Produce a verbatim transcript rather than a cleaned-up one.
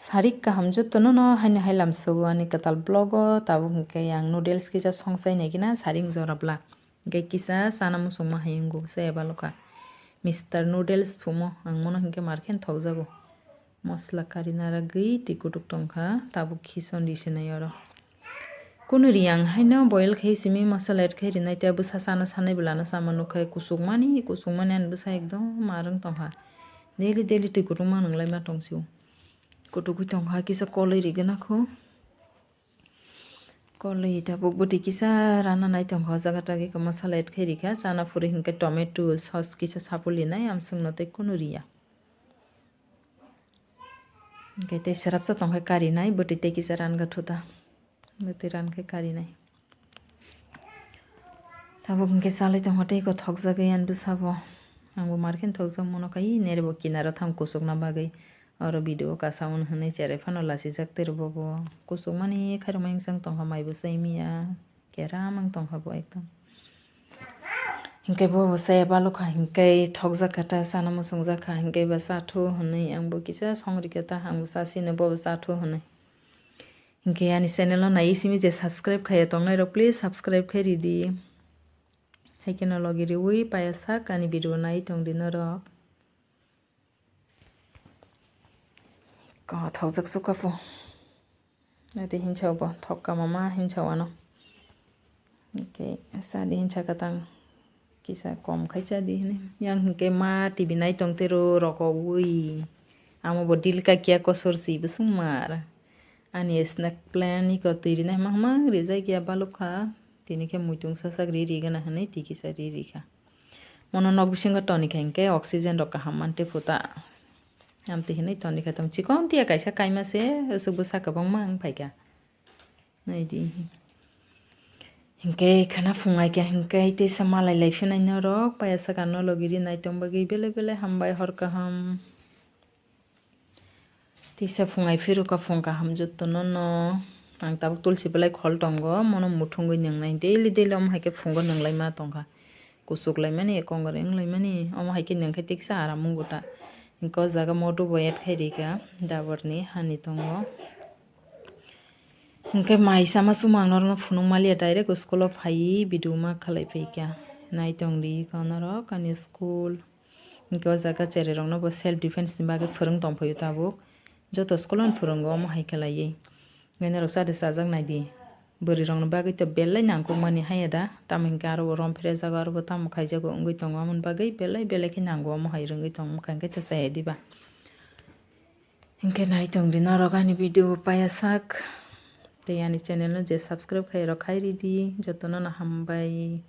Sarik kaham jotono no haino hai lamsogo ani kwtal vlog o, tabuk hinkhe ang noodles kisa songchai naikhe na saring jora bla. Hinkhe kisa chana muchungma hai wngkha se eba lokha. Mister Noodles phumo ang mono hinkhe markhe thokjago. Mosla kari naragwi twi kutuk tongkha, tabuk khison risinai oro. Kunu ri ang haino boil khai simi masala add khai rinai tei bwsa sana sanai belano sama nukha, kusukmani, kusukmani ani bwsa ekdom marwng tongkha. Daily, daily twi kutung ma nwnglai ma tongsio. Kutukwi tongkha kisa kolwi rigwna kho. Kolwi tabuk bwtwi kisa rana nai tongkha o jaga tagi khe masala add khai rikha, chana phuru hinkhe tomato sauce kisa sapuli nai amswkno tei kunu riya. Hinkhe tei swrapsa tongkha kari nai, bwtwi tei kisa ranga thuta. Bwtwi ran khe kari nai. Tabuk hinkhe chalwi tongkha tei kothokjagwi ani bwsabo. Angbo markhe thokjak mono kai nerbo kinaro thang kusukna bagwi. Oro video o kasa un hwnwi cherai phano lasijak tei bobo. Kusukmani khairokma hingsang tongkha maibo chai miya. Keram wng tongkha bo ekdom. Hinkhe bo bo saya balokha hinkhe thokjak kha ta chana muchungjak kha hinkhe ba chathu hwnwi ang bo kisa songrikha ta ang bo chasino bo bo chathu hwnwi. Hinkhe ani channel o nai simi je subscribe khaiya tongnai rok please subscribe khai ridi. Hai kheno logi riwi paya sak ani video nai tongdi norok. Kothokjak sukha pho. Ati hinsa bo thokka mama hinsa wano. Hinkhe sadi hinsa katang kisa kom khai chadi hini. Yang hinkhe ma T V nai tong tero roko ui. Amo bo dil ka kiya kosor si bwswng mar. Ani snack plan iko twi rinai hama hama rijak ya balukha. Tini khe muitung sasak ri ri gana hwnwi twi kisa ri ri kha. Mono nok bisingo toni kha hinkhe oxygen rok kaham mantwi phuta. Amtwi hinwi toni kha tong chikon tiya kaisa kaima se aswk bwsa kwbangma wng phaikha. Naidi. Hinkhe khana phungai kha hinkhe teisa malai lai phinai norok paya saka no logi rinai tong bagwi belai belai hambai hor kaham. Tisa phungai phirukha phung kaham jotono no. Ang tabuk tulsi belai khol tongo, mono muthungwi nwngnai. Daily daily omo hai khe phungo nwnglai ma tongkha. Kuchuk laimani, kongor wng laimani, omo hai khe nwng khe tiksa aram wngwi ta. Hinkhe o jaga moto bo add khai rikha, daborni hani tongo. Hinkhe mai sama sumang norokno phunuk maliya, direct school o phaiwi video ma khalai phaikha. Nai tongdi kho norok ani school. Hinkhe o jaga cherai rokno bo self defense ni bagwi phwrwng tongphaio tabuk. Joto school o no phwrwngo omo hai khe laiwi. Nai norok chade chajak naidi. Bwrwi rokni bagwi to belai nangkukmani haiya da. Tamo hinkhe aro bo rom phre jago aro bo tamo khaijago wngwi tongo. Amoni bagwi belai belai khe nango omo hai rwngwi tongmwkha hinkhe to chaya diba. Hinkhe nai tongdi norok ani video paya sak. Tei ani channel no je subscribe khai rok khai ridi. Jotono no hambai.